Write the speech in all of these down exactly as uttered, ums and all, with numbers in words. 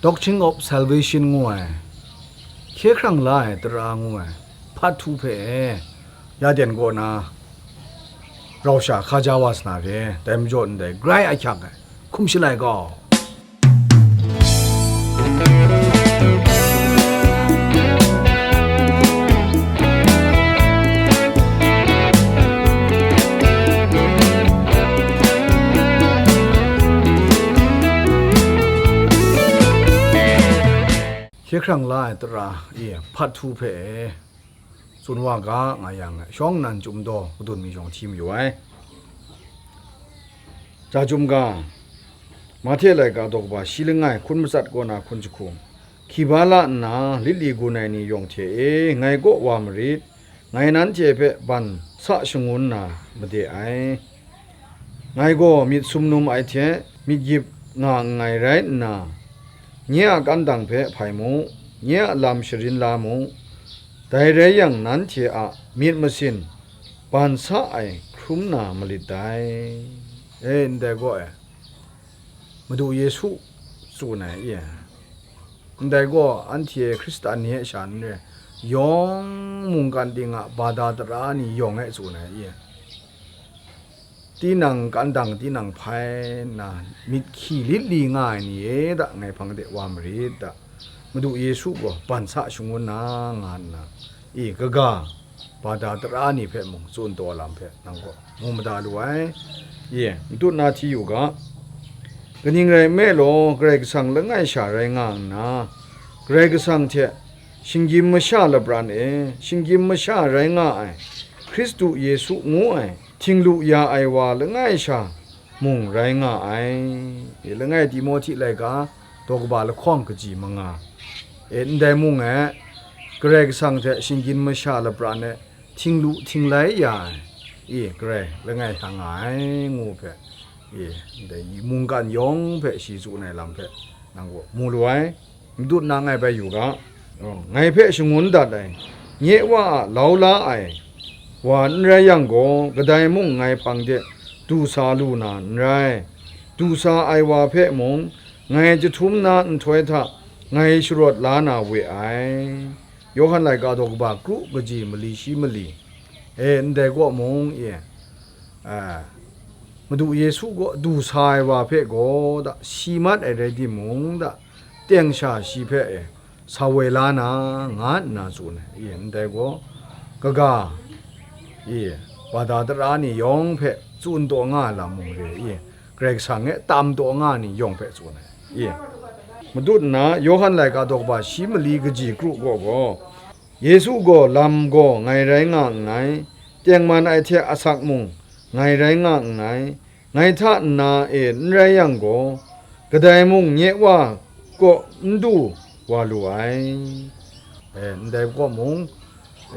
Doctrine of Salvation ngu ai, hkye hkrang la ai tara ngu ai, part two hpe e, ya den kaw na, rau sha hkaja wa sa na re, dai majaw ndai grai ahkyak ai, hkum shalai gaw. Hkye hkrang la ai tara e, part two hpe e, tsun wa ga, nga yang, shawng nnan chyum daw kadun mi shawng hti mayu ai. Ja chyum ga, Mahte laika daw kaba shi langai hkun matsat kaw na hkun jahku, hkyi ba la nna lit li gun ai ni yawng hte e, ngai kaw wa marit, ngai nanhte hpe ban sa shangun na made ai. Ngai gaw myit sumnum ai hte myit gyip nga nngai rai nna, nye a kandang hpe hpai mu, nye a lam sharin la mu, dai rai yang, nanhte a myit masin ban sa ai hkrum na malit dai. E, ndai gaw e, Madu Yesu tsun ai, e, ndai gaw anhte Hkristan ni e sha n re, yawng mungkan ting a bada tara ni yawng e tsun ai, e, tinang kandang tinang hpai nna, myit hkyi lit li nga ai ni e da ngai hpang de wa marit da, Madu Yesu gaw ban sa shangun na nga nna, e, kaga, bada tara ni hpe mung tsun taw lam hpe nang gaw mu mada lu ai. E, n tut na hti yu ga, kaning rai nme law, Karai Kasang langai sha rai nga nna, Karai Kasang hte shinggyim masha lapran e, shinggyim masha rai nga ai Hkristu Yesu ngu ai, htinglu ya ai wa langai sha mung rai nga ai. E, langai Timohti laika daw kaba lahkawng kaji manga. E, ndai mung e, Karai Kasang hte shinggyim masha lapran e, htinglu htinglai ya ai, e, Karai langai sha nga ai, ngu hpe, e, ndai mungkan yawng hpe shi tsun ai lam hpe nang gaw mu lu ai. N tut na ngai bai yu ga, ngai hpe shangun dat ai, nye Wa a lau la ai wa n rai yang gaw, kadai mung ngai hpang de du sa lu na n rai. Du sa ai wa hpe mung, ngai chyahtum na nhtoi hta ngai sharawt la na we ai. Yawhan laika daw kaba kru kaji mali shi mali, e, ndai kaw mung, e, a, Madu Yesu gaw du sa ai wa hpe gaw da, si mat ai rai timung da, teng sha shi hpe, e, sa woi la na, nga nna tsun ai, e, ndai gaw, kaga, e, bada tara ni yawng hpe tsun taw nga ai lam mung re, e, Karai Kasang e tam taw nga ai ni yawng hpe tsun ai, e. Matut nna, Yawhan laika daw kaba shi mali kaji kru gaw gaw, Yesu gaw lam gaw ngai rai nga nngai, tengman ai hte asak mung ngai rai nga nngai, ngai hta nna e n rai yang gaw, kadai mung nye Wa kaw n du wa lu ai. E, ndai kaw mung,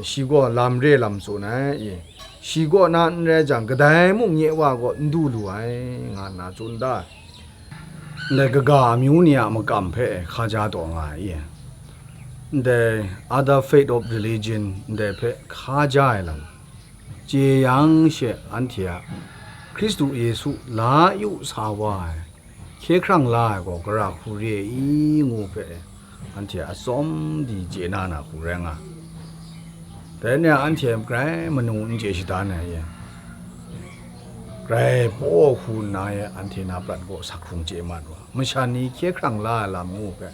shi gaw lam re lam tsun ai, e, shi kaw na n rai jang, kadai mung nye Wa kaw n du lu ai, nga nna tsun da ai. Ndai kaga amyu ni a makam hpe hkaja taw nga ai, e, ndai other faith of religion ndai hpe hkaja ai lam chye yang she, anhte a Hkristu Yesu la yu sa wa ai, hkye hkrang la ai gaw gara hku re i ngu hpe, anhte a tsawm di chye na na hku rai nga. Dai ni a anhte grai manu n chye shada na ye, grai paw hku nna ye anhte na prat gaw sak hkrung chye mat wa, masha ni hkye hkrang la ai lam ngu hpe,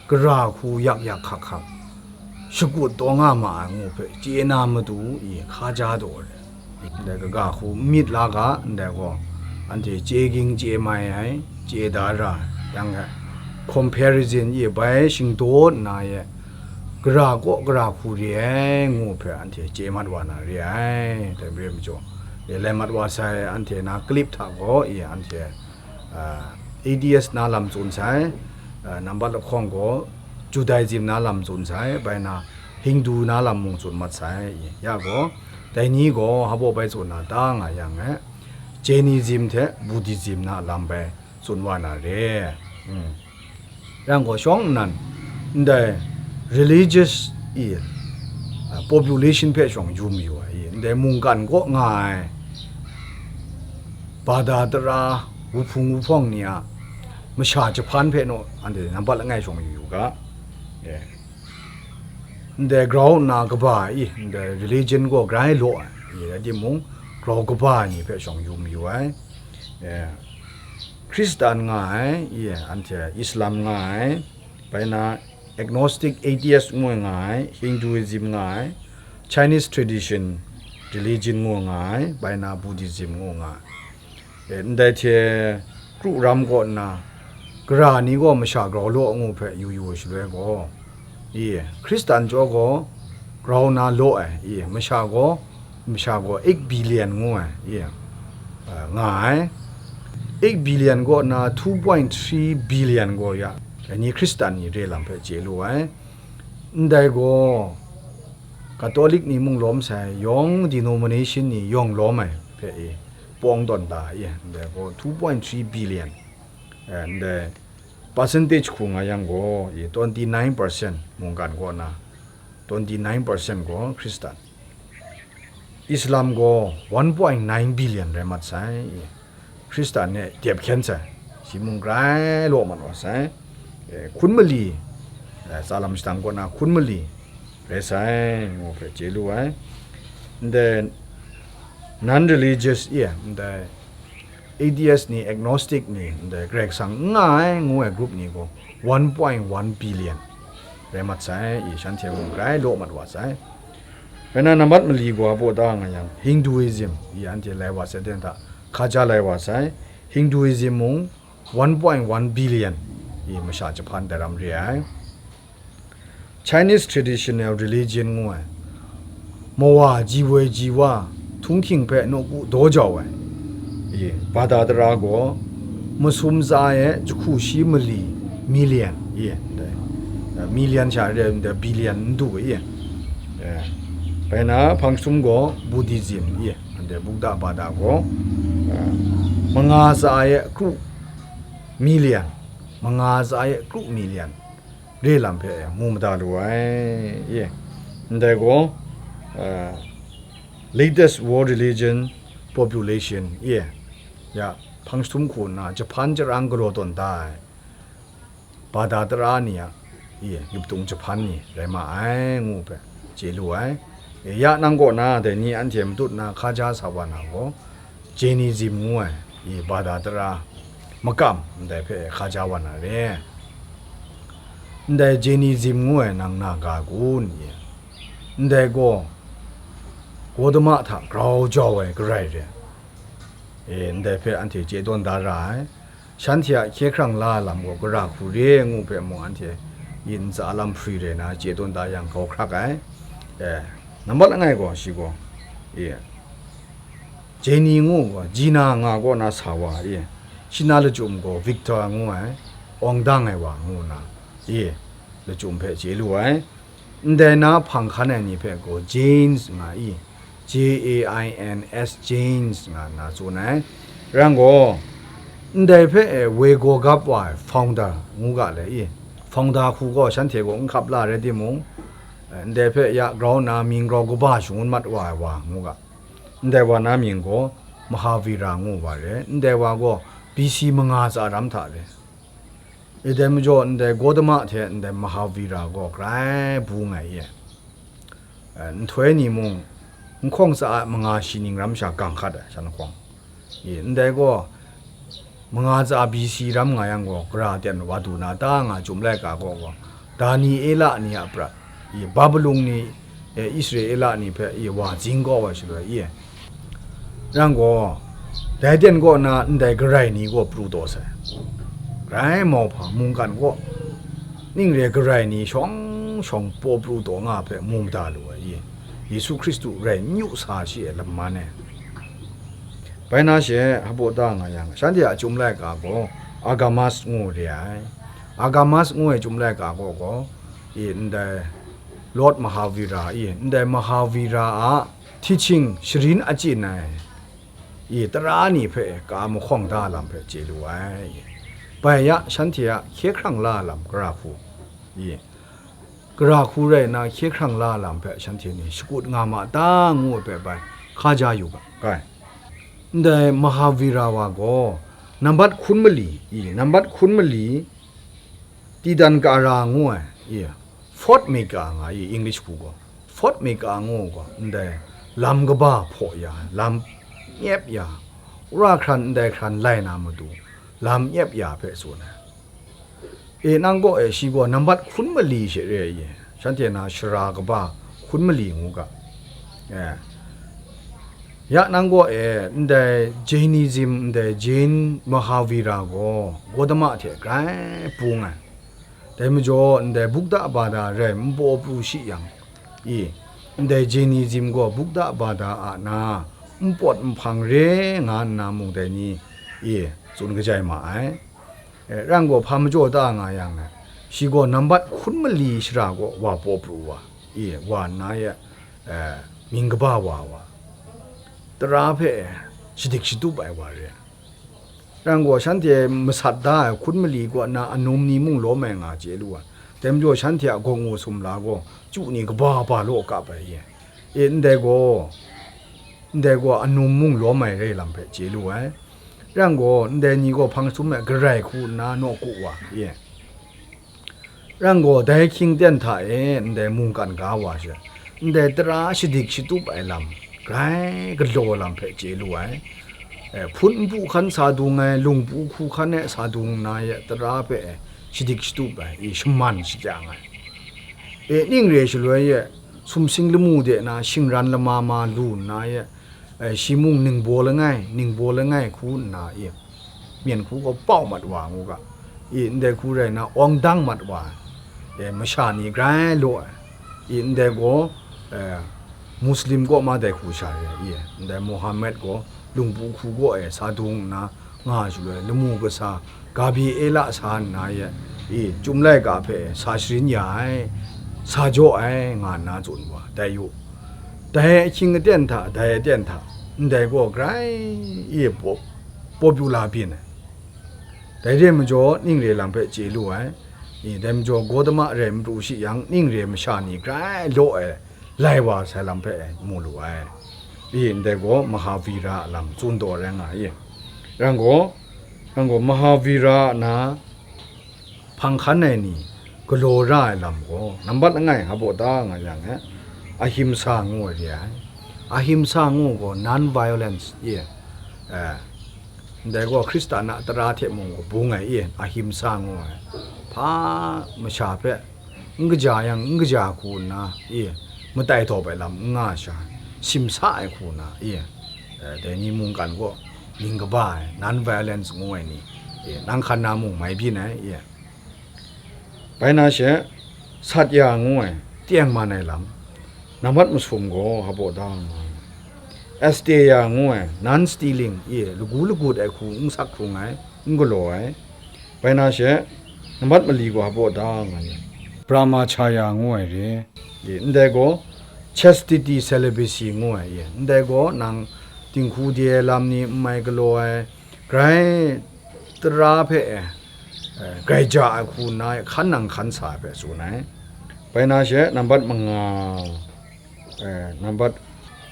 gara hku yak yak hkak hkak, shakut taw nga ma ai ngu hpe chye na matu i hkaja taw ai. Ndai kaga hku n myit la ga, ndai gaw, anhte chye ging chye mai ai, chye da ra ai, yang e, comparison e bai shingdaw nna ye, gara kaw gara hku re ai ngu hpe anhte chye mat wa na re ai. Dai re ai majaw, e, lai mat wa sai, anhte na clip hta gaw, e, anhte, a, A T S na lam tsun sai, a, nambat lahkawng gaw Judaism na lam tsun sai, bai na Hindu na lam mung tsun mat sai, ya gaw, dai ni gaw hpaw bai tsun na ta nga yang e, Jainism hte Buddhism na lam bai tsun wa na re. Hmm. Yang gaw shawng nnan, ndai religious i, a, population hpe shawng yu mayu ai, ndai mungkan kaw nga ai, bada tara, wuhpung wuhpawng ni a masha jahpan hpe naw anhte nambat langai shawng yu yu ga. Ndai grau nna kaba i, ndai religion gaw grai law ai, i, rai timung, grau kaba ai ni hpe shawng yu mayu ai. Hkristan nga ai, i, anhte Islam nga ai, bai na agnostic, atheist ngu nga ai, Hinduism nga ai, Chinese tradition religion ngu nga ai, bai na Buddhism ngu nga ai. E, ndai hte kru ram kaw nna, gara ni gaw masha grau law ngu hpe yu yu ai shaloi gaw, i, Hkristan jaw gaw grau na law ai, i, masha gaw, masha gaw eight billion ngu ai, i, a, nga ai. Eight billion kaw nna two point three billion gaw ya, dai ni Hkristan ni re lam hpe chye lu ai. Ndai gaw, Catholic ni mung lawm sai, yawng denomination ni yawng lawm ai hpe i, pawng tawn da ai, ndai gaw two point three billion, eh, ndai percentage hku nga yang gaw, i, twenty nine percent mungkan kaw na, twenty nine percent gaw Hkristan, Islam gaw one point nine billion rai mat sai, i, Hkristan e dep hkyen sai, shi mung grai law mat wa sai, eh, hkun mali, eh, tsa lam shadang kaw na hkun mali rai sai, ngu hpe chye lu ai. Ndai non-religious, i, ndai atheist ni, agnostic ni, ndai Karai Kasang n nga ai, ngu ai group ni gaw one point one billion rai mat sai, i, shanhte mung grai law mat wa sai. Rai na, nambat mali gaw a baw da nga yang, Hinduism, i, anhte lai wa sai, den hta hkaja lai wa sai, Hinduism mung one point one billion, i, masha jahpan daram re ai. Chinese traditional religion ngu ai, mawa ji woi ji wa, htunghking hpe nawku daw jau ai, i, bada tara gaw, masum tsa e jahku shi mali, million, i, ndai, million sha re ai, ndai billion n du ai, i, bai na hpang jahtum gaw Buddhism, i, ndai Buddha bada gaw, manga tsa e kru million, manga tsa e kru million, re lam hpe mu mada lu ai, i, ndai gaw, uh, latest world religion population, i, ya, hpang jahtum hku nna jahpan jarang galaw tawn da ai, bada tara ni a, i, yuptung jahpan ni rai ma ai, ngu hpe chye lu ai. E, ya nang kaw na dai ni anhte matut na hkaja sa wa na gaw, Jainism ngu ai, i, bada tara makam ndai hpe hkaja wa na re. Ndai Jainism ngu ai nang na ga kun, i? Ndai gaw Gotama hta grau jau ai garai re. E, ndai hpe anhte chye tawn da ra ai. Shanhte a hkye hkrang la ai lam gaw gara hku re ngu hpe mung anhte yin ntsa lam hpri re na chye tawn da yang grau hkrak ai. E, nambat langai gaw shi gaw, e, Jenny ngu gaw, Jina nga kaw na sa wa, e, shi na lachyum gaw Victor ngu ai, awng dang ai wa ngu na, e, lachyum hpe chye lu ai. Ndai na hpang hkan ai ni hpe gaw Jains nga i, J A I N S, Jains nga nna tsun ai. Rai yang gaw, ndai hpe e woi gaw gap wa ai founder ngu ga le i, founder hku gaw shanhte gaw n hkap la rai timung, e, ndai hpe ya grau nna mying grau kaba shangun mat wa ai wa ngu ga. Ndai wa na mying gaw Mahavira ngu wa re. Ndai wa gaw B C manga tsa ram hta re. E, dai majaw ndai Gotama hte ndai Mahavira gaw grai bung ai e. E, nhtoi ni mung, nhkawng tsa a manga shi ning ram sha gang hkat ai, shan hkawng. E, ndai gaw, manga tsa B C ram nga yang gaw, gara ten wa du na ta nga Chyum laika gaw gaw, Daniela ni a prat, i, Babulung ni, e, Israela ni hpe, i, wa zing kau ai shaloi, i, rai yang gaw, dai ten kaw na ndai garai ni gaw pru taw sai. Grai mauhpa mungkan gaw, ning re garai ni shawng shawng paw pru taw nga hpe mu mada lu ai, i, Yesu Hkristu rai n yu sa shi ai laman e. Bai na she, hpaw da nga yang, shanhte a Chyum laika gaw Agamas ngu re ai. Agamas ngu ai Chyum laika gaw gaw, i, ndai Lord Mahavira, i, ndai Mahavira a teaching sharin achyin ai, i, tara ni hpe ka mahkawng da lam hpe chye lu ai. Bai ya, shanhte a hkye hkrang la lam gara hku, i, gara hku rai nna hkye hkrang la lam hpe shanhte ni shakut nga ma ta ngu ai hpe bai hkaja yu ga, kai. Ndai Mahavira wa gaw Nambat hkun mali, i, nambat hkun mali, Tidan Kara ngu ai, i, Ford Maker nga, i, English hku gaw, Ford Maker ngu gaw, ndai lam kaba hpaw ya, lam nyep ya, wora hkran ndai hkran lai na matu, lam nyep ya hpe tsun ai. E, nang gaw, e, shi gaw nambat hkun mali she re ai, shanhte na shara kaba hkun mali ngu ga. E, ya nang gaw, e, ndai Jainism, ndai Jain Mahavira gaw Gotama hte grai bung ai. Dai majaw, ndai Buddha bada rai npaw pru shi yang, i, ndai Jainism gaw Buddha bada a na npawt nhpang re nga nna mung dai ni, i, tsun kajai ma ai. E, rang gaw hpa majaw ta nga yang, e, shi gaw nambat hkun mali shara gaw wa paw pru wa, i, wa nna ye, e, mying kaba wa wa, tara hpe shadik shatup ai wa re. Rang gaw shanhte masat da ai hkun mali kaw na anum ni mung lawm ai nga chye lu ai. Dai majaw shanhte a gawngngu sumla gaw chyu ni kaba ba law kap ai ye. E, ndai gaw, ndai gaw anum mung lawm ai re lam hpe chye lu ai. Rang gaw, ndai ni gaw hpang sum ai garai hku nna naw ku wa, ye. Rang gaw, dai hkying ten hta e ndai mungkan ga wa she, ndai tara shadik shatup ai lam, grai galaw lam hpe chye lu ai. E, hpun npu hkan sa dung ai, lungpu hku hkan e sa dung nna ye tara hpe shadik shatup ai, i shaman shakyang ai. E, ning re shaloi ye, sumsing lamu de na shingran lama ma lu nna ye, e, shi mung ningbaw langai, ningbaw langai hku nna ye, myen hku gaw pau mat wa ngu ga, i ndai hku rai na, awng dang mat wa, e, masha ni grai law ai, i ndai gaw, e, Muslim kaw ma dai hku sha re, i ndai Muhammad gaw lungpu hku gaw e sa dung nna, nga shaloi, lamu kasa Gabriela sa nna ye, i, Chyum laika hpe sa sharin ya ai, sa jaw ai, nga nna tsun wa, dai yu. Dai ahkying aten hta, dai aten hta, ndai gaw grai, i, po-, popular byin ai. Dai re majaw, ning re lam hpe chye lu ai, i, dai majaw, Gotama rai n pru shi yang, ning re masha ni grai law ai, lai wa sai lam hpe mu lu ai. I, ndai gaw Mahavira a lam tsun taw rai nga i. Rang gaw, rang gaw Mahavira a na hpang hkan ai ni galaw ra ai lam gaw, nambat langai hpa baw ta nga yang e, ahimsa ngu ai re ai. Ahimsa ngu gaw non-violence i, eh, ndai gaw Hkristan a tara hte mung gaw bung ai i, ahimsa ngu ai. Hpa masha hpe n kaja yang, n kaja hku nna, i, matai tawp ai lam n nga sha, simsa ai hku nna, i, eh, dai ni mungkan gaw mying kaba ai, non-violence ngu ai ni, i, nang hkan na mung mai byin ai, i. Bai na she, sat ya ngu ai, teng man ai lam, nambat masum gaw hpa baw ta nga ai. Asteya ngu ai, non-stealing, i, lagu lagut ai hku n sak hkrung ai, n galaw ai. Bai na she, nambat mali gaw hpa baw ta nga ai. Brahmacharya ngu ai re. I, ndai gaw, chastity, celibacy ngu ai, i, ndai gaw nang dinghku de ai lam ni n mai galaw ai, grai tara hpe, eh, grai ja ai hku nna hkan nang hkan sa ai hpe tsun ai. Bai na she, nambat manga, eh, nambat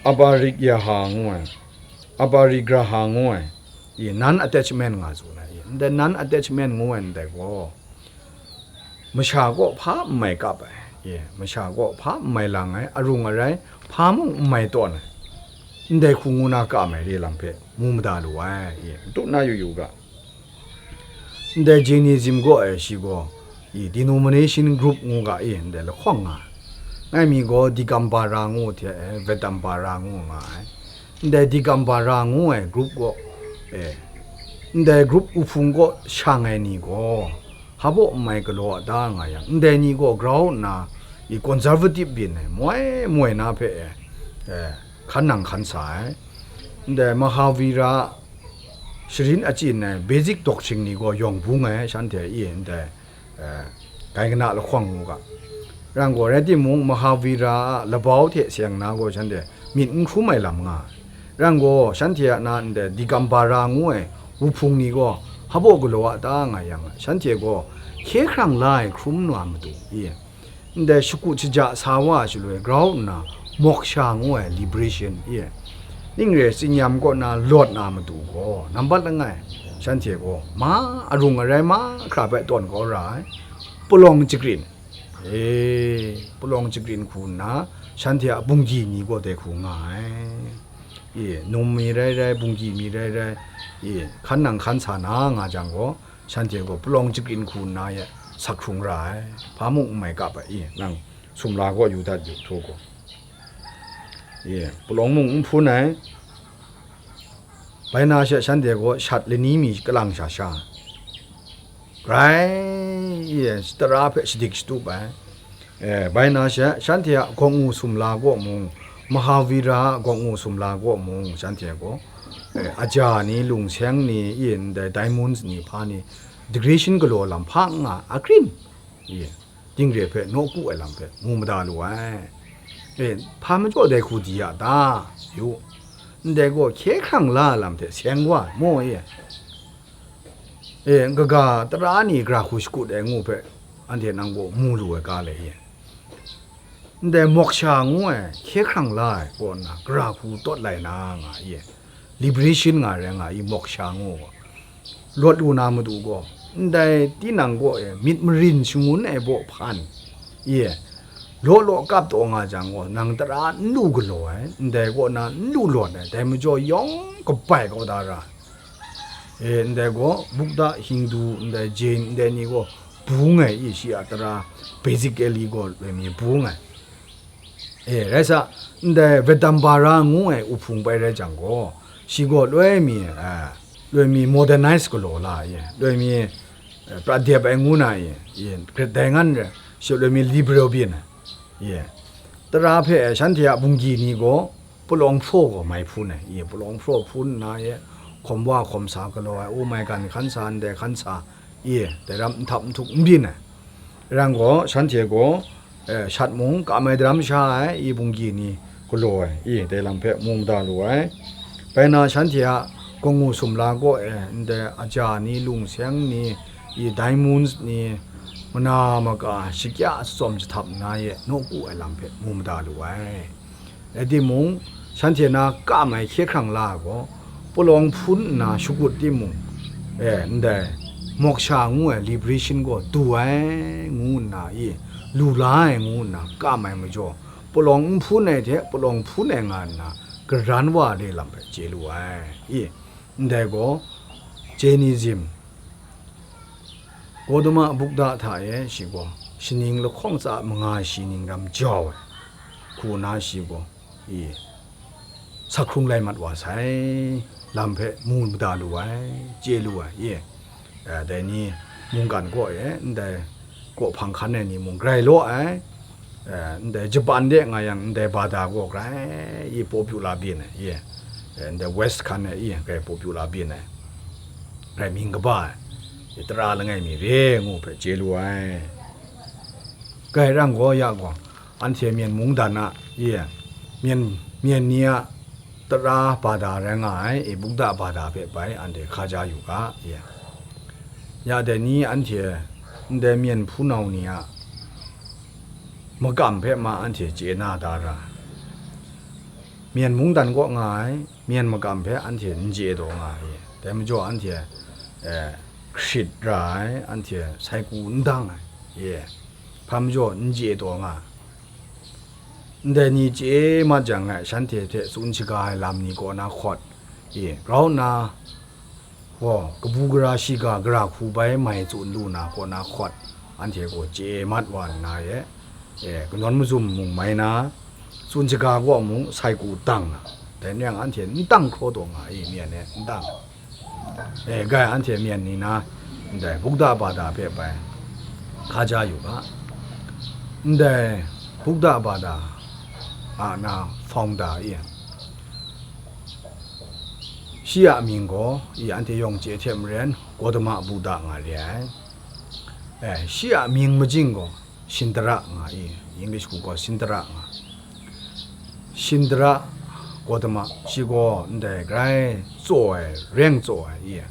aparigyaha ngu ai, aparigraha ngu ai, i, non-attachment nga tsun ai, i, ndai non-attachment ngu ai ndai gaw, masha kaw hpa n mai kap ai, i, masha kaw hpa n mai lang ai, arung arai hpa mung n mai tawn ai, ndai hku ngu na kam ai re lam hpe mu mada lu ai, i, n tut na yu yu ga. Ndai Jainism gaw e shi gaw, i, denomination group ngu ga e, ndai lahkawng nga ai. Ngai mi gaw Digambara ngu hte, e, Vedambara ngu nga ai. Ndai Digambara ngu ai group gaw, e, ndai group uhpung kaw shang ai ni gaw, hpa baw n mai galaw a ta nga yang, ndai ni gaw grau nna, i, conservative byin ai, moi moi na hpe, e, e, hkan nang hkan sa ai. Ndai Mahavira sharin achyin ai basic doctrine ni gaw yawng bung ai, shanhte i ndai, eh, Kaingana lahkawng ngu ga. Rang gaw, rai timung, Mahavira a labau hte seng na gaw shanhte myit n hkrum ai lam nga ai. Rang gaw, shanhte a na ndai Digambara ngu ai wuhpung ni gaw hpa baw galaw a ta nga yang, shanhte gaw hkye hkrang la ai hkrum na matu i, ndai shakut shaja sa wa ai shaloi grau nna, moksha ngu ai liberation e, ning re tsinyam kaw na lawt na matu gaw, nambat langai, Shanhte gaw ma arung arai mahkra hpe tawn kau ra ai, palawng chagrin, e, palawng chagrin hku nna, shanhte a bunggi ni gaw dai hku nga ai. E, num mi rai rai, bunggi mi rai rai, e, hkan nang hkan sa na nga jang gaw, shanhte gaw palawng chagrin hku nna ye sak hkrung ra ai, hpa mung n mai kap ai, e, nang sumla gaw yu dat yu, htaw gaw, e, palawng mung n hpun ai. Bai na she, shanhte gaw shat lani mi kalang sha sha, grai, e, tara hpe shadik shatup ai. E, bai na she, shanhte a gawngngu sumla gaw mung, Mahavira a gawngngu sumla gaw mung, shanhte gaw, e, aja ni, lungseng ni, e, ndai diamonds ni, hpa ni, decoration galaw lam hpa n nga, akrin, e, dingre hpe nawku ai lam hpe mu mada lu ai. E, hpa majaw dai hku di ya ta? Yu, ndai gaw hkye hkrang la ai lam hte seng wa ai, maw e? E, kaga tara ni gara hku shakut ai ngu hpe, anhte nang gaw mu lu ai ga le e? Ndai moksha ngu ai hkye hkrang la ai kaw nna, gara hku tawt lai na nga i, liberation nga rai nga i, moksha ngu gaw, lawt lu na matu gaw, ndai tinang kaw e myit marin shangun ai baw hpan, i, law law kap taw nga jang gaw, nang tara n lu galaw ai, ndai kaw na n lu lawt ai, dai majaw yawng kabai kau da ra. E, ndai gaw, Buddha, Hindu, ndai Jain, ndai ni gaw bung ai, i, shi a tara, basically gaw, loi mi bung ai. E, rai sa, ndai Vedambara ngu ai uhpung bai rai jang gaw, shi gaw loi mi, a, loi mi modernize galaw la, e, loi mi, e, prat dep ai ngu na, e, e, gret dai ngan rai, shi loi mi liberal byin ai, e, tara hpe shanhte a bunggi ni gaw, palawng hpraw gaw mai hpun ai, i, palawng hpraw hpun nna e, hkawm wa hkawm sa galaw ai, o mai gan hkan sa, ndai hkan sa, i, dai ram n htap n htuk n byin ai. Rai yang gaw, shanhte gaw, e, shat mung kam ai daram sha ai, i, bunggi ni galaw ai, i, dai lam hpe mu mada lu ai. Bai na shanhte a gawngngu sumla kaw e, ndai aja ni, lungseng ni, i, diamonds ni, mana maka, shakya atsawm jahtap nna e, nawku ai lam hpe mu mada lu ai. Rai timung, shanhte na kam ai hkye hkrang la ai gaw, palawng hpun nna shakut timung, e, ndai, moksha ngu ai liberation gaw du ai, ngu nna i, lu la ai, ngu nna kam ai majaw, palawng n hpun ai hte palawng hpun ai nga nna, garan wa re lam hpe chye lu ai, i, ndai gaw, Jainism, Gautama Buddha hta e shi gaw, shaning lahkawng tsa manga shi ning ram jau ai, hku na shi gaw, i, sak hkrung lai mat wa sai, lam hpe mu mada lu ai, chye lu ai, i, e, dai ni mungkan kaw e, ndai kaw hpang hkan ai ni mung grai law ai, e, ndai Japan de nga yang, ndai Bada gaw grai i popular byin ai, i, e, ndai West hkan e, i, grai popular byin ai, grai mying kaba ai, i, tara langai mi re ngu hpe chye lu ai. Grai rang gaw, ya gaw, anhte Myen mungdan a, i, Myen, Myen ni a tara Bada rai nga ai, i, Buddha Bada hpe bai anhte hkaja yu ga, i. Ya dai ni anhte ndai Myen hpunau ni a makam hpe ma anhte chye na da ra, Myen mungdan kaw nga ai, Myen makam hpe anhte n chye taw nga ai, dai majaw anhte, e, hkrit ra ai, anhte sai ku n dang ai, e, hpa majaw n chye taw nga. Ndai ni chye mat jang e, shanhte hte tsun shaga ai lam ni kaw na hkawt, e, grau nna, gaw, kabu gara shiga gara hku bai mai tsun lu na kaw na hkawt, anhte gaw chye mat wa nna e, e, kanawn mazum mung mai na, tsun shaga gaw mung sai ku dang na, dai ni yang anhte n dang hkraw taw nga i, Myen e n dang. E, grai anhte Myen ni na, ndai Buddha Bada hpe bai hkaja yu ga. Ndai Buddha Bada a na founder e, shi a mying gaw, i, anhte yawng chye hte maren, Gautama Buddha nga re ai. E, shi a mying majing gaw, Shintara nga i, English hku gaw Shintara nga. Shintara Gautama, shi gaw ndai grai tsaw ai, reng tsaw ai i, e,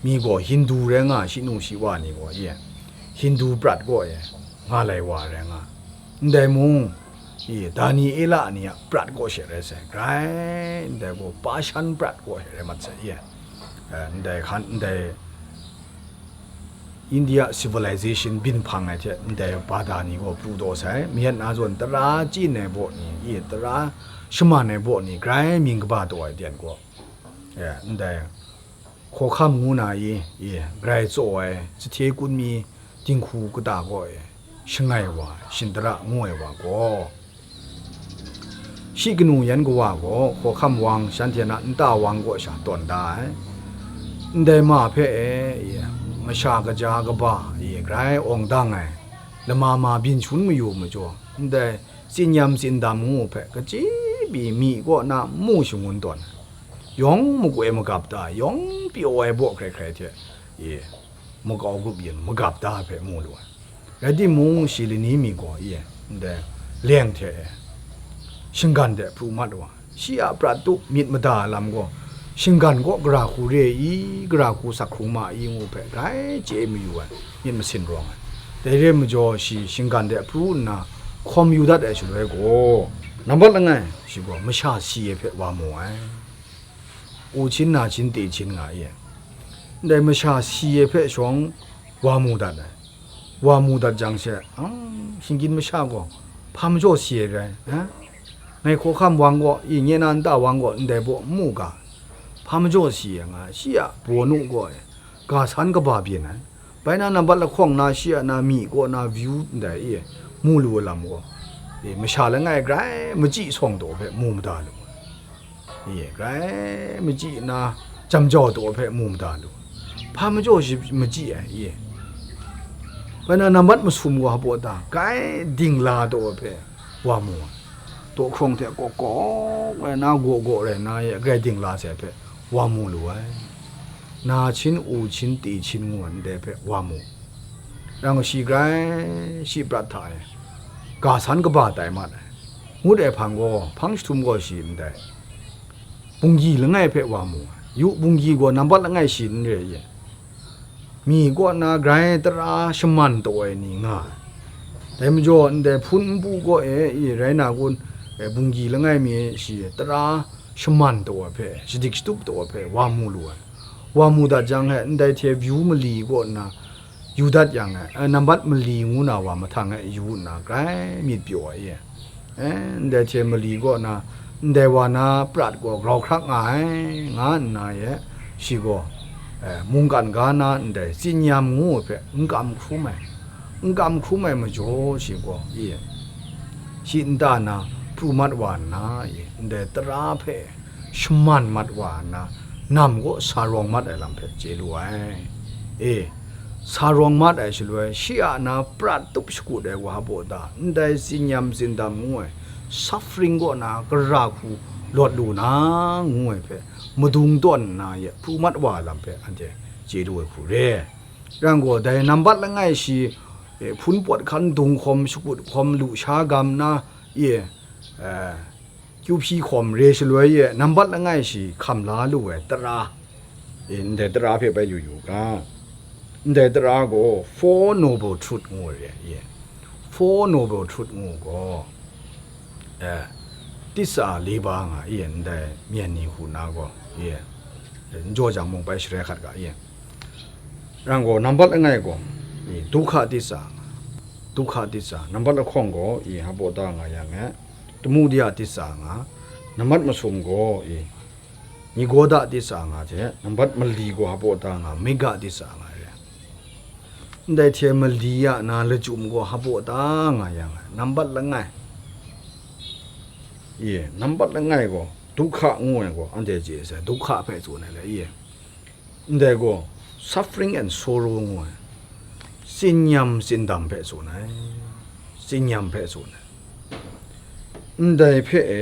mi gaw Hindu rai nga, shi nu shi wa ni gaw i, Hindu prat gaw e, nga lai wa rai nga. Ndai mung, i, Daniela ni a prat gaw she rai sai, grai ndai gaw Pashan prat gaw she rai mat sai, i, Eh, ndai hkan, ndai India civilization byin hpang ai hte ndai bada ni gaw pru taw sai, mayat na zawn tara chyin ai baw ni, i, tara shaman ai baw ni, grai mying kaba taw ai ten gaw, eh, ndai hkawhkam ngu na i, i, grai tsaw ai, sahte kun mi dinghku kata gaw e, shangai wa, shintara ngu ai wa gaw, shi kanu yan kawa gaw hkawhkam wang shanhte na nta wang kaw sha tawn da ai. Ndai ma hpe e, i, masha kaja kaba, i, grai awng dang ai, lama ma byin shun mayu majaw, ndai tsinyam tsindam ngu hpe kachyi pyi myi kaw na mu shangun tawn ai. Yawng makoi magap ta, yawng pyaw ai baw hkrai hkrai hte, i, makau grup yin magap ta hpe mu lu ai. Rai timung, shi lani mi gaw, i, ndai leng hte e, shinggan de pru mat wa, shi a prat tup myit mada ai lam gaw, shinggan kaw gara hku re i, gara hku sak hkrung ma i ngu hpe grai chye mayu ai, myit masin rawng ai. Dai re ai majaw, shi shinggan de pru nna hkawm yu dat ai shaloi gaw, nambat langai, shi gaw masha si ai hpe wa mu ai. U hchin, na hchin, te hchin nga i. Ndai masha si ai hpe shawng wa mu dat ai. Wa mu dat jang she, ang, shinggyim masha gaw, hpa majaw si ai rai, a? Ngai hkawhkam wang gaw, i, nye na nta wang gaw, ndai baw n mu ga, hpa majaw si ai nga, shi a baw nu gaw, e, ga san kaba byin ai. Bai na nambat lahkawng na shi a na myi kaw na view ndai e mu lu ai lam gaw, e, masha langai grai machyi sawng taw hpe mu mada lu ai. E, grai machyi na jam jau taw hpe mu mada lu ai. Hpa majaw shi machyi ai, e. Bai na nambat masum gaw hpa ta, grai dingla taw hpe wa mu ai. Taw hkrawng hte kawk kawk rai na, gaw gaw rai na, e, grai dingla sai hpe wa mu lu ai. Na hchin, u hchin, te hchin ngu ai ndai hpe wa mu. Yang shi grai shi prat hta e ga san kaba tai mat ai. Ngut ai hpang gaw, hpang jahtum gaw shi ndai bunggi langai hpe wa mu ai. Yu, bunggi gaw nambat langai shi n re ye. Myi kaw na grai tara shaman taw ai ni nga ai. Dai majaw, ndai hpun npu kaw e, i, rai na kun, e, bunggi langai mi shi tara shaman taw ai hpe, shadik shatup taw ai hpe wa mu lu ai. Wa mu dat jang e, ndai hte view mali kaw nna yu dat yang e, e, nambat mali ngu na wa mahtang e yu nna grai myit pyaw ai e. E, ndai hte mali kaw na, ndai wa na prat gaw grau hkrak nga ai, nga nna e, shi gaw, e, mungkan ga na ndai tsinyam ngu ai hpe n kam hkrum ai. N kam hkrum ai majaw shi gaw, e, shi nta na pru mat wa nna, e, ndai tara hpe shaman mat wa nna, nam kaw sa rawng mat ai lam hpe chye lu ai. E, sa rawng mat ai shaloi, shi a na prat tup shakut ai wa baw ta, ndai tsinyam tsindam ngu ai, suffering kaw na gara hku lawt lu na, ngu ai hpe, madung tawn nna ye pru mat wa ai lam hpe anhte chye lu ai hku re. Yang gaw, dai nambat langai shi, e, hpun pawt hkan dung hkawm, shakut hkawm, lusha gam na, e, e, kyu hpyi hkawm re shaloi e, nambat langai shi hkam la lu ai tara, e, ndai tara hpe bai yu yu ga. Ndai tara gaw Four Noble Truth ngu ai re, e. Four Noble Truth ngu gaw, e, tisa le ba nga, e, ndai myen ni hku na gaw, e, n jaw jang mung bai sharai hkat ga, e. Yang gaw, nambat langai gaw, e, dukha tisa nga, dukha tisa, nambat lahkawng gaw, e, hpa ta nga yang e, tamudiya tisa nga, nambat masum gaw, e, nigoda tisa nga hte, nambat mali gaw hpa ta nga, mega tisa nga re. Ndai hte mali ya na lachyum gaw hpa ta nga yang e, nambat langai, e, nambat langai gaw, dukha ngu ai gaw, anhte chye sai, dukha hpe tsun ai le, e. Ndai gaw, suffering and sorrow ngu ai, tsinyam tsindam hpe tsun ai, tsinyam hpe tsun ai. Ndai hpe e,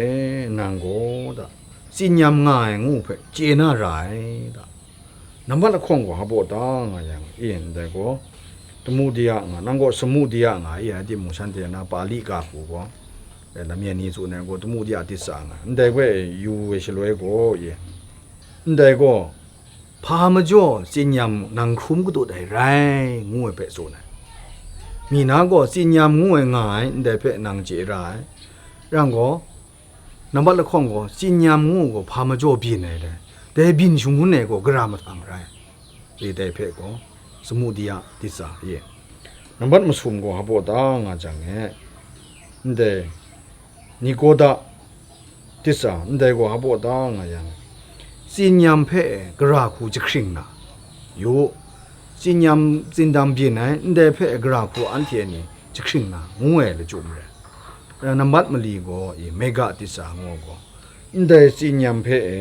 nang gaw da, tsinyam nga ai ngu hpe chye na ra ai da. Nambat lahkawng gaw hpa ta nga yang, e, ndai gaw, tamudiya nga, nang gaw samudiya nga, e, rai timung, shanhte na Pali ga hku gaw, e, lamyan ni tsun ai gaw, tamudiya tisa nga, ndai hpe yu ai shaloi gaw, e, ndai gaw, hpa majaw tsinyam nang hkrum katut ai rai, ngu ai hpe tsun ai. Mi na gaw tsinyam ngu ai nga ai, ndai hpe nang chye ra ai. Yang gaw, nambat lahkawng gaw, tsinyam ngu gaw hpa majaw byin ai dai, Dai byin shangun ai gaw gara mahtang rai, re dai hpe gaw, Samudaya ditsa ye. Nambat masum gaw hpaw da nga jang e, ndai Nikoda ditsa, ndai gaw hpaw da nga yang, tsinyam hpe gara hku jahkring na, yu, tsinyam tsindam byin ai, ndai hpe gara hku anhte ni jahkring na, ngu ai lachyum rai. Nambat mali gaw, i, mega ditsa ngu gaw, ndai tsinyam hpe e,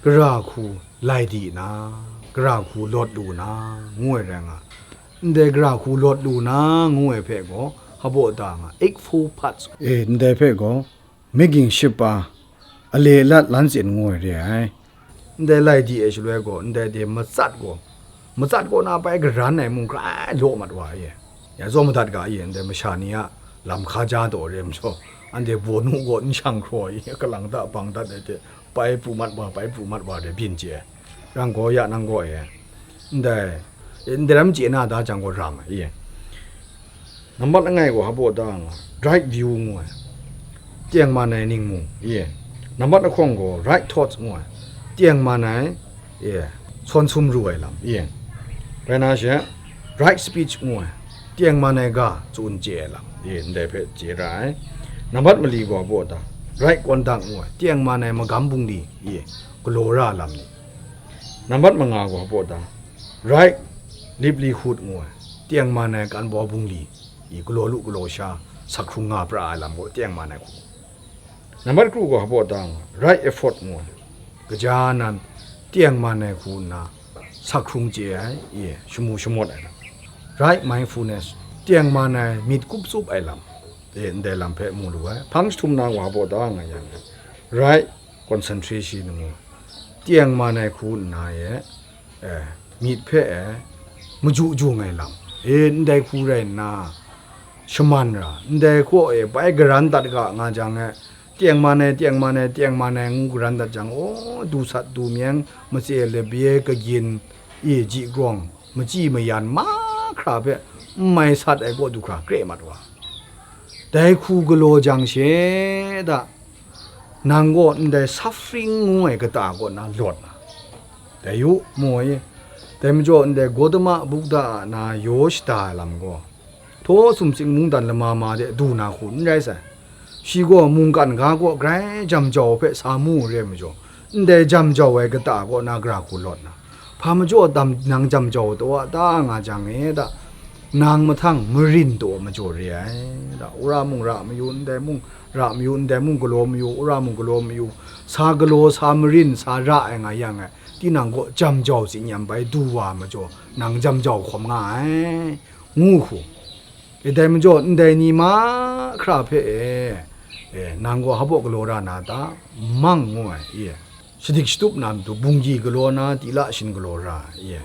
gara hku lai di na, gara hku lawt lu na, ngu ai rai nga. Ndai gara hku lawt lu na, ngu ai hpe gaw, hpaw da nga, eight four parts. E, ndai hpe gaw, myit ging ship pa, ale lat lan tsin ngu ai re ai. Ndai lai di ai shaloi gaw, ndai de matsat gaw, matsat kaw na bai garan ai mung hkrai law mat wa ai. Ya zaw madat ga ai, ndai masha ni a lam hka ja daw re ai majaw, anhte baw nu gaw n shang hkraw ai, kalang da bang dat ai hte, bai pru mat wa, bai pru mat wa de byin chye ai. Rang gaw ya nang gaw e, ndai, ndai ram chye na da jang gaw ram ai. Nambat langai gaw hpaw da nga, right view ngu ai, teng man ai ningmung, ye. Nambat lahkawng gaw right thoughts ngu ai, teng man ai, ye, sawn sum ru ai lam, ye. Rai na she, right speech ngu ai, teng man ai ga tsun chye ai lam, ye, ndai hpe chye ra ai. Nambat mali gaw hpaw da, right conduct ngu ai, teng man ai magam bungli, ye, galaw ra lam ni. Nambat manga gaw hpaw da, right livelihood ngu ai, teng man ai kan baw bungli, i galaw lu galaw sha, sak hkrung nga pra ai lam gaw teng man ai hku. Nambat kru gaw hpaw da nga, right effort ngu ai, kaja nan teng man ai hku nna, sak hkrung chye ai, i, shamu shamawt ai lam. Right mindfulness, teng man ai myit kup tsup ai lam, e, ndai lam hpe mu lu ai. Hpang jahtum na gaw hpaw da nga yang, right concentration ngu, teng man ai hku nna e, e, myit hpe e, maju jung ai lam, e, ndai hku rai nna, shaman ra, ndai hkaw e bai garan dat ga nga jang e, teng man ai, teng man ai, teng man ai ngu garan dat jang, aw, du sat du meng, matse labye kagyin, e, ji grawng, machyi mayan mahkra hpe n mai sat ai kaw du hkra kre mat wa. Dai hku galaw jang she da, nang gaw ndai suffering ngu ai kata kaw na lawt na, dai yu, mu ai. Dai majaw ndai Gotama Buddha a na yaw shada ai lam gaw, htaw sumsing mungdan lama ma de du na hku n rai sai. Shi gaw mungkan ga kaw grai jam jau hpe sa mu re ai majaw, ndai jam jau ai kata kaw na gara hku lawt na, hpa majaw dam nang jam jau taw a ta nga jang e da, nang mahtang marin taw majaw re ai da, wora mung ra mayu, ndai mung ra mayu, ndai mung galaw mayu, wora mung galaw mayu, sa galaw, sa marin, sa ra ai nga yang e, tinang kaw jam jau tsin nyam bai du wa majaw, nang jam jau hkawm nga ai, ngu hku. E, dai majaw, ndai ni mahkra hpe e, e, nang gaw hpaw galaw ra na ta, mang ngu ai, e, shadik shatup na matu, bungli galaw na, tila shin galaw ra, e.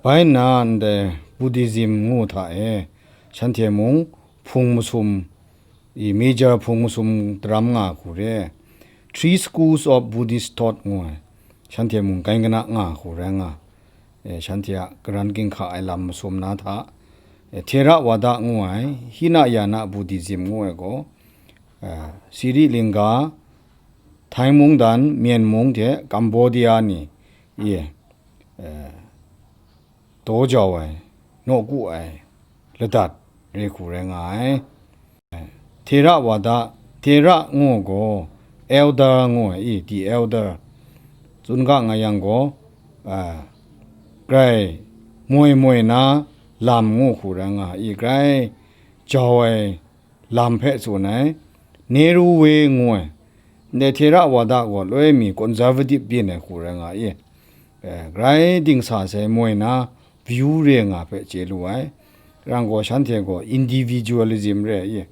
Bai nna ndai Buddhism ngu hta e, shanhte mung hpung masum, i, major hpung masum daram nga hku re, Three Schools of Buddhist Thought ngu ai, shanhte mung grai kana nga hku rai nga, e, shanhte a karan ginhka ai lam masum na hta, e, Theravada ngu ai, Hinayana Buddhism ngu ai gaw, e, Sri Lanka, Thai mungdan, Myen mung hte Cambodia ni, e, e, daw jau ai, nawku ai, ladat re hku rai nga ai. Theravada, Thera ngu gaw, elder ngu ai, i, the elder, tsun ga nga yang gaw, a, grai moi moi na lam ngu hku rai nga ai, grai jau ai lam hpe tsun ai, Nehru way ngu ai, ndai Theravada gaw loi mi conservative byin ai hku rai nga ai, e, grai dingsa sai moi na, view re nga hpe chye lu ai. Rang gaw shanhte gaw individualism re ai,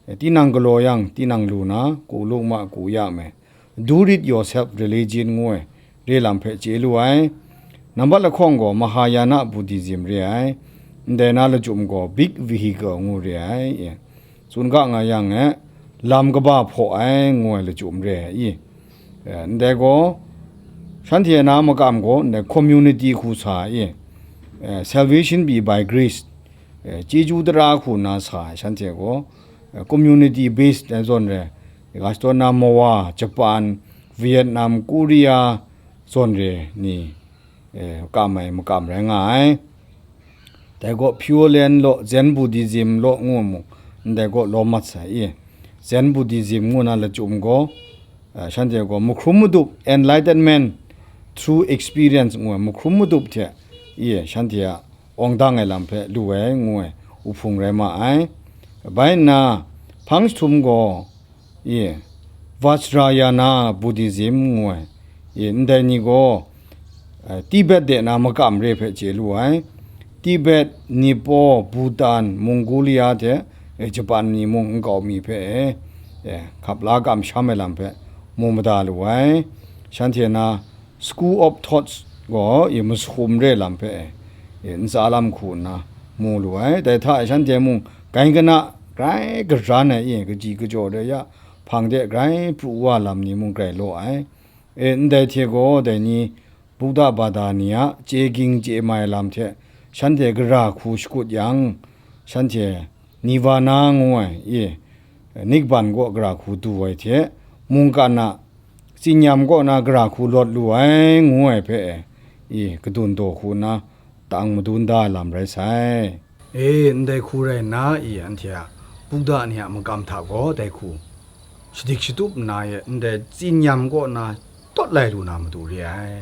e, tinang galaw yang, tinang lu na, ku luk ma, ku ya me, do it yourself religion ngu ai, re lam hpe chye lu ai. Nambat lahkawng gaw Mahayana Buddhism re ai. Ndai na lachyum gaw big vehicle ngu re ai, e. Tsun ga nga yang e, lam kaba hpaw ai ngu ai lachyum re ai, e. E, ndai gaw, shanhte na makam gaw, ndai community hku sa ai, e, salvation be by grace, e, chyeju tara hku nna sa ai shanhte gaw, e, community based ai zawn re, ga shadawn na Mawa, Japan, Vietnam, Korea zawn re ni, eh, kam ai makam rai nga ai. Dai gaw Pure Land law, Zen Buddhism law ngu mung, ndai gaw lawm mat sai i. Zen Buddhism ngu na lachyum gaw, eh, shanhte gaw mahkrum madup, enlightenment through experience ngu ai mahkrum madup hte i, shanhte a awng dang ai lam hpe lu ai ngu ai uhpung rai ma ai. Bai nna, hpang jahtum gaw, i, Vajrayana Buddhism ngu ai, i, ndai ni gaw, eh, Tibet de na makam re hpe chye lu ai. Tibet, Nipo, Bhutan, Mongolia hte, eh, Japan ni mung nkau mi hpe, eh, eh, hkap la kamsham ai lam hpe mu mada lu ai. Shanhte na School of Thoughts gaw, i, masum re lam hpe, i, ntsa lam hku nna mu lu ai. Dai hta e shanhte mung, grai kana, grai karan ai, i, kaji kajaw re ya, hpang de grai pru wa lam ni mung grai law ai. E, ndai hte gaw, dai ni, Buddha bada ni a chye ging chye mai lam hte, shanhte gara hku shakut yang, shanhte Nirvana ngu ai, i, Nikban kaw gara hku du ai hte, mungkan a tsinyam kaw na gara hku lawt lu ai, ngu ai hpe, i, kadun daw hku nna, tang madun da ai lam rai sai. E, ndai hku rai nna, i, anhte a Buddha ni a makam hta gaw dai hku shadik shatup nna, i, ndai tsinyam kaw na tawt lai lu na matu re ai.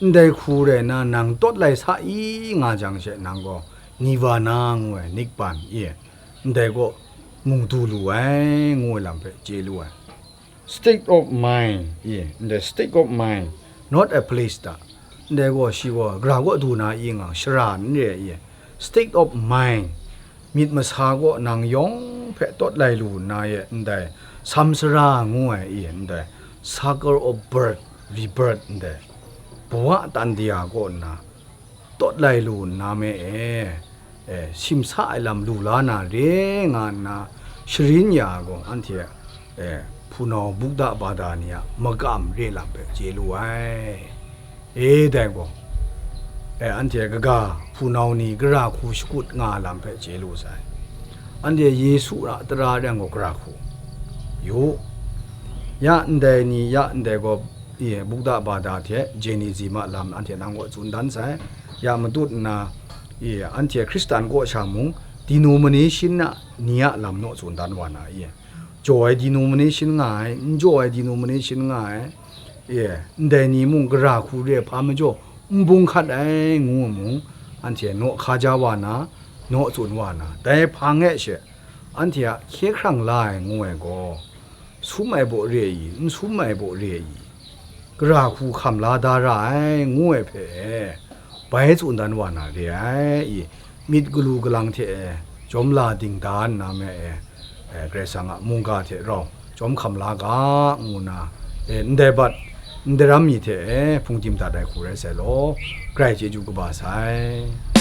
Ndai hku rai nna, nang tawt lai sa i nga jang she, nang gaw Nirvana ngu ai, Nikban, i, ndai kaw mung du lu ai, ngu ai lam hpe chye lu ai. State of mind, i, ndai state of mind, not a place ta. Ndai gaw shi gaw gara kaw du na i nga, shara n re ai, i. State of mind, myit masa kaw nang yawng hpe tawt lai lu nna e, ndai samsara ngu ai, i, ndai circle of birth, rebirth, ndai bawa tan de ya kaw nna, tawt lai lu nna me e, e, simsa ai lam lu la na re nga nna sharin ya ai gaw, anhte, e, hpunau Buddha bada ni a makam re lam hpe chye lu ai. E, dai gaw, e, anhte kaga hpunau ni gara hku shakut nga ai lam hpe chye lu sai. Anhte Yesu a tara rai yang gaw gara hku yu. Ya ndai ni, ya ndai gaw, e, Buddha bada hte Jainism a lam anhte nang kaw tsun dan sai. Ya matut nna, e, anhte Hkristan kaw sha mung, denomination a ni a lam naw tsun dan wa na, e, jaw ai denomination nga ai, n jaw ai denomination nga ai, e, ndai ni mung gara hku re ai hpa majaw n bung hkat ai, ngu mung, anhte naw hkaja wa na, naw tsun wa na, dai hpang e she, anhte a hkye hkrang la ai ngu ai gaw, sum ai baw re i, n sum ai baw re i, gara hku hkam la da ra ai, ngu ai hpe, bai tsun dan wa na re ai, i, myit galu galang hte e, jawm la ding da nna me e, e, Karai Kasang a mungga hte rau jawm hkam la ga, ngu nna, e, ndai bat, ndai ram mi hte e, hpung tim dat ai hku rai sai law, Karai chyeju kaba sai.